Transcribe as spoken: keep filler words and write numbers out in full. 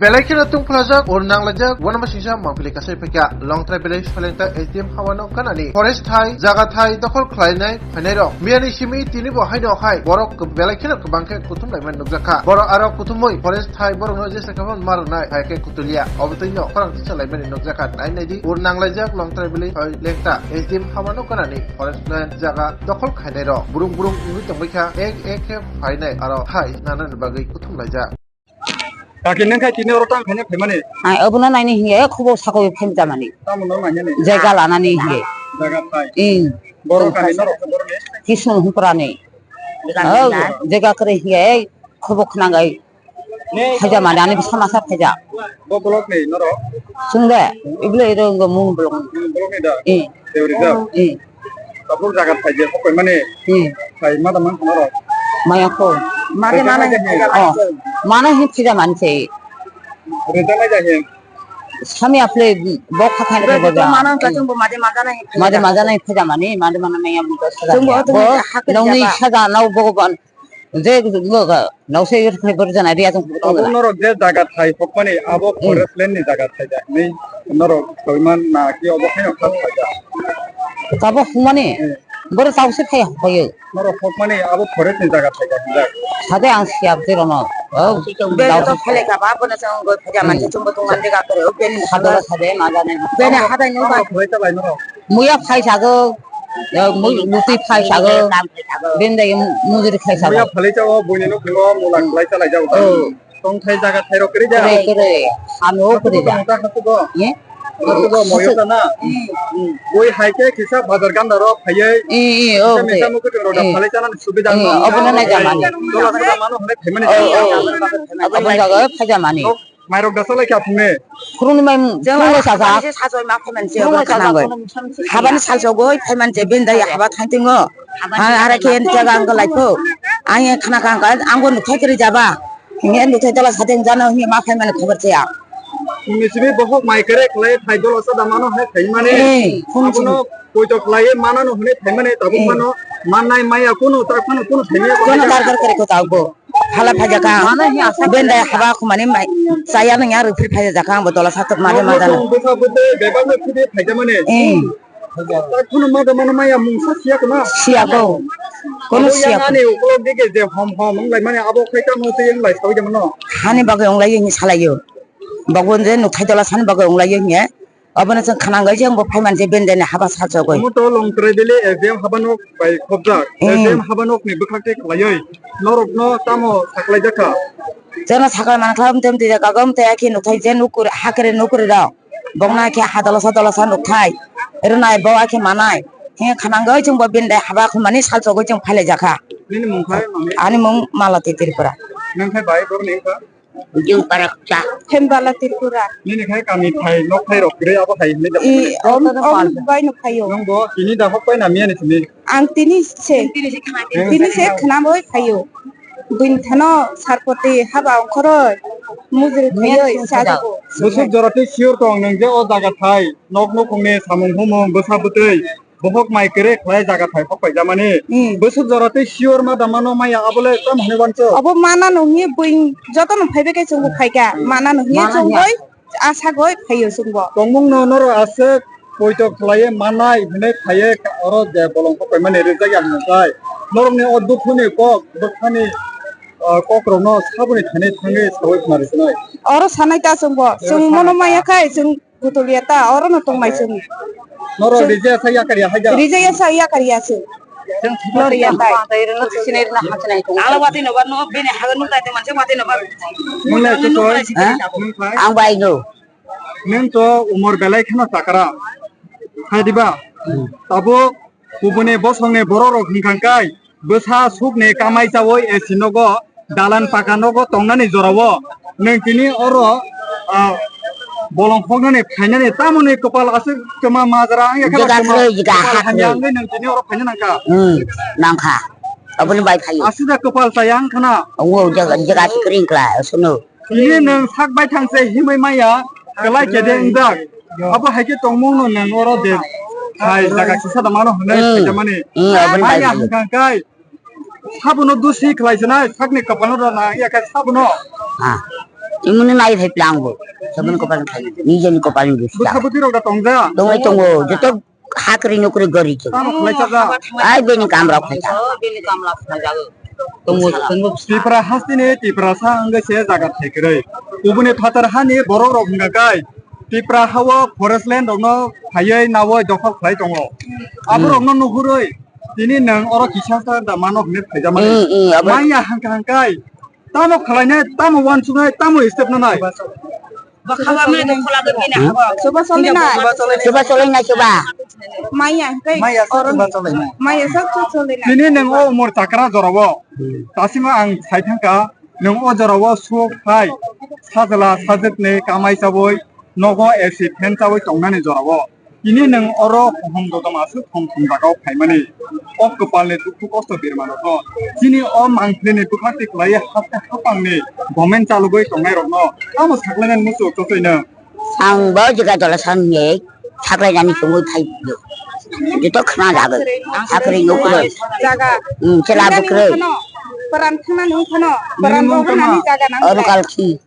Belai kheno tungphlajak, ur nanglaijak, uanama singsa mangpili kasai phaikha. Longtrai belai solengta S D M hawano kanani. Forest thai, jaga thai, dokhol khlainai, phainairok. Miyani simi tini bo haino hai, borok belai kheno kwbang khe kuthum laimani nukjakha. Borok aro kuthumwi forest thai, borokno jesa khe phano marwnai, hai khe kutulia. Obo twino khorang tisa laimani nukjakha. Nai naidi, ur nanglaijak, longtrai belai solengta S D M hawano kanani. Forest land jaga dokhol khainairok. Burung burung wngwi tongbaikha, ek ek khe phainai, aro hai nanani bagwi kuthum laijak. Kaki nang khai tini oro tang khaina phaimani? Ai, obono naini hinge, eh, khubo sakoi phai jamani. Tamo no nainani? Jaga lanani hinge. Jaga thai. Ing. Borok kani norok borok ni? Kisung huprani. Oh, jaga kare hinge, eh, khubo khnangai. Phaijamani, ani bisa masa phaija. Bo block ni norok? Chwng de, ibole iro ngo mung block. Mung block ni da? Eh. Theory da? Eh. Tabuk jaga thaije, hokoi mani. Hmm. Thai ma da man khana rok. Maya ko. Mate mana hin thai. Oh. Mana hin thai mana se. Rida na ja hin. Sami aple bo kha khan ko boja. Mana ka chung bo mate mana na hin. Mate mana na hin thai mani, mate mana na ya bo saja. Chung bo to hakhe nong ni saja nau bo ban. Je, nokse yur khai bor jana ria tong. Abo norok je jaga thai hokmani abo forest land ni jaga thai da. Ni norok toiman na ki obo khai khas thai da. Tabo humani. Bor tau se khai hoyo. Norok hokmani abo forest ni jaga thai da. Sade ang siap je rono. Oh, be to phale ka ba bo na sang go phaja man chung bo tong ande ga kore. Sade sade ma jane. Be na hadai no ba. Norok phai ta lai norok. Muya phai sago, ya, mu-, muti phai sago, bendai mu-, mujuri phai sago. Muya phalai chao, buini no khulo, mula khlai chalai jao. Oh. Tong thai jaga thai rok kri ja. Kre, kre, ano kri ja. Mota khasugo. Ye? Khasugo, moyo ta na. Hmm. Bui hai khe kisa bazar ganda rok phaiye. I, i, oh, kisa misa mukut rok da phalai chana subida no. Obo no nai jamani. Dola sada mano hone phaimani. Oh, oh. Obo jaga phai jamani. Mairok da salai kha phungne. Phurungni mai phurungno sajak. Phurungno sajak, phurungno sajak. Habani salsogoi phaiman je bendai haba thantingo. Ang ara khe jaga ang laipho. Ang khana kang kang angbo nukhai kri jaba. Hinge nukhai tola sateng jana hinge ma phaimani khobor chaya. Phungni simi bohok mai kere khlai phai dolo sada mano hai phaimani. Eh, phung simi. Abono poito khlai manano hwnwi phaimani tabuk mano. Mannai maya kunu tak phano kunu phaimani. Kono dar dar kere ko tabuk. Phala phaijak ang. Bendai haba khumani mai chaya nang ya rwphri phaijak ang bo dola satok mane madana. Bwsa bwtwi bebak no khidi phaijamani. Eh. Tak phano madamano maya mungsa siya kma. Siya ko. Kono siya ko. Ani ukolog dige je hom hom wng lai mani abo khai tamo tei wng lai sawi jamano. Hani bagwi wng lai ni salayo. Bagwi je nukhai dola sani bagwi wng lai ye. Obono chwng khanangwi chwng bo phaiman je bendeni haba salsogwi. Omo to Longtrai Valley S D M habanok bai khobjak. Hmm. S D M habanokni bwkhak tei khlaiwi norokno tamo saklaijak kha? Chwngno sakla mankha, amtwi amtwi jaga o, amtwi akhe nukhai je nukur, hakre nukurrok. Bokno akhe ha dolosa dolosa nukhai. Rwnai bo akhe manai. He khanangwi chwng bo bendai haba khumani salsogwi chwng phailaijak kha. Nini mung khai mami? Ani mung Malati Tripura. Nang khai bai borok ni wngkha? Jung parak cha. Hembala Tripura. Nini khai kami thai, nok thai rok kwrwi abo hai hinwi da. I, om, om bai no phaio. Nang bo tini da hok pai na miya ni simi? Ang tini se, tini se khna boi phaio. Buini thano sarpoti haba ongkhoroi. Mujri khaioi sajago. Busuk jora tei sure tong nang je o jaga thai, nok nukhungni samung humung bwsa bwtwi. Bohok mai kwrwi khlai jaga thai hok paijamani. Hmm. Bwswk jora tei sure ma da mano maya abole tamo hinwi wancho. Obo mana no hinwi buing joto no phaibai khe chwngbo phaikha. Hmm. Mana no hinwi chwngbo asagoi phaio chwngbo. Tongmung no norok aswk poito khlaiwi mannai hinwi phaiwi oro je bolong hok paimani rijak ya hwnkhai. Norokni o dukhuni kok bwkhani, ah, kokrokno saboni thani thangwi sawi khna rwkhnai. Oro sanai ta chwngbo. Chwng mono maya khai chwng Kutulia ta, oro no tong mai chwng. Norok rijaya sa yakar ya haida. Rijaya sa yakar ya chwng. Chwng thikma riya tai. Ala wati no ba no bini haga nuk tai manse wati no ba. Mung lai chukoi. Ha? Mung khai. Ang bai no. Nung to umor belai kheno chakra. Hai diba? Hmm. Tabuk kubuni bosongni borok rok hingkang kai. Bwsa sukni kamai chawi A C nogo, dalan paka nogo tongnani jorao nwng tini oro, ah, bolong hoknani phainani tamoni kwpal aswk kwma majra wngya khe ba kwma kwpal hamya wngwi nwng tini oro phaina nangkha. Hmm, nangkha. Aboni bai phaio. Aswk da kwpal chaya wngkhana. Wngo jaga, jaga sikring kla, suno. Tini nwng sak baithang se himwi maya, kwlai kede wngjak. Abo hai khe tongmung no nwng oro de hai jaga kisa da mano hwnwi saijamani. Hmm, aboni bai. Maya hwnkha kai. Sabono dusi khlai sinai, sakni kwpalo rana ya kai sabono. Ha. Imuni nai phai plang bo. Sabun kopal khai. Nijeni kopal ni busta. Bwkha bwtwi rok da tongja. Tongwi tongo. Joto hakri nukri gori tu. Tamo khlai chaja. Ai bini kamra khlai cha. Bini kamra khlai cha. Tongo, tongo. Tipra hastini Tipra sa angge se jaga thekroi. Ubuni phatar hani borok rok hingga kai. Tipra hawo forest land rokno phaiwi nawoi dokhol khlai tongo. Aborokno nuhurwi tini nwng oro kisa sa da mano hwnwi phaijamani. Mm, mm, abo- Manya hangka hangkai. Tamo khlainai, tamo wansuknai, tamo step nanai. Chuba solina. Chuba solina chuba. Maya hingkai. Maya sa oro chuba solina. Maya sa chuba solina. Tini nwng o umor chakra jorao. Tasima ang sai thangka, nwng o jorao suk hai. Sajla sajwkni kamai chabwi, nogo A C fan chabwi tongnani jorao. Tini nwng oro hohom dodom aswk thong thong jagao phaimani. O kwpalni dukhu kosto birmanokno. Chini o mangphlini bwkhak twi kwlaiwi haste hapangni government chalogwi tongnairokno tamo saklainani muchuk chotwi nwng. Ang bo jaga dola sangni saklainani chumui phai. Joto khna jagwi. Sakri nuklo. Jaga. Hmm, chela bwkrwi. Paran khna nung khano. Paran bo khna ni jaga nang. Oro kalki.